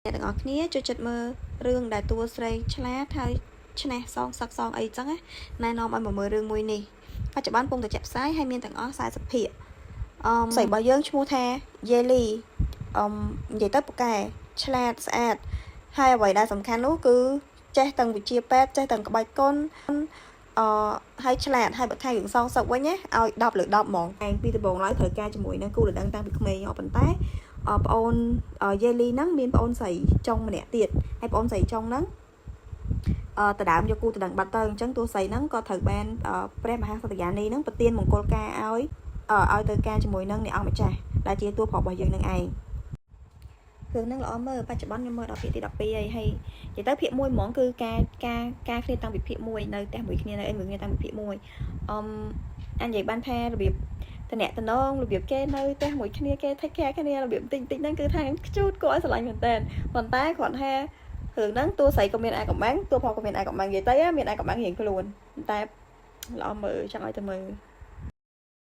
អ្នកទាំងអស់គ្នាចូលចិត្តមើលរឿងដែលតួស្រីឆ្លាតហើយឈ្នះសងសឹកសងអីចឹងណាណែនាំឲ្យមកមើលរឿងមួយនេះបច្ចុប្បន្នកំពុងតែចាក់ផ្សាយហើយមានទាំងអស់40ភាគអឺស្រីរបស់យើងឈ្មោះថាយេលីអឺនិយាយទៅពូកែឆ្លាតស្អាតហើយអ្វីដែលសំខាន់នោះគឺចេះទាំងវិជ្ជាពេទ្យចេះទាំងក្បាច់គុណអឺហើយឆ្លាតហើយបើថារឿងសងសឹកវិញណាឲ្យ10លើ10ហ្មងឯងពីដំបូងឡើយត្រូវការជាមួយនឹងគូរដឹងតាំងពីក្មេងហ៎ប៉ុន្តែ អប្អូនយេលីហ្នឹងមានប្អូនស្រីចុងម្នាក់ទៀតហើយប្អូនស្រីចុងហ្នឹងអឺដដើមយកគូដដឹងបាត់ទៅអញ្ចឹងតួស្រីហ្នឹងក៏ត្រូវបានព្រះមហាសត្យានីហ្នឹងប្រទានមង្គលការឲ្យឲ្យទៅការជាមួយនឹងអ្នកអង្គម្ចាស់ដែលជាតួប្រុសរបស់យើងនឹងឯងរឿងហ្នឹងល្អមើលបច្ចុប្បន្នខ្ញុំមើលដល់ភាគទី12ហើយហើយនិយាយទៅភាគ1ហ្មងគឺការការការគ្នាតាំងពីភាគ1នៅផ្ទះមួយគ្នានៅអីមួយគ្នាតាំងពីភាគ1អឺអញនិយាយបានថារបៀបតំណតំណងរបៀបគេនៅផ្ទះមួយគ្នាគេ take care គ្នារបៀបតិចតិចហ្នឹងគឺថាខ្ជូតគួរឲ្យស្រឡាញ់មែនតើប៉ុន្តែគ្រាន់ថារឿងហ្នឹងតួស្រីក៏មានអាកំបាំងតួប្រុសក៏មានអាកំបាំងនិយាយទៅមានអាកំបាំងរៀងខ្លួនតែល្អមើលចង់ឲ្យទៅមើល។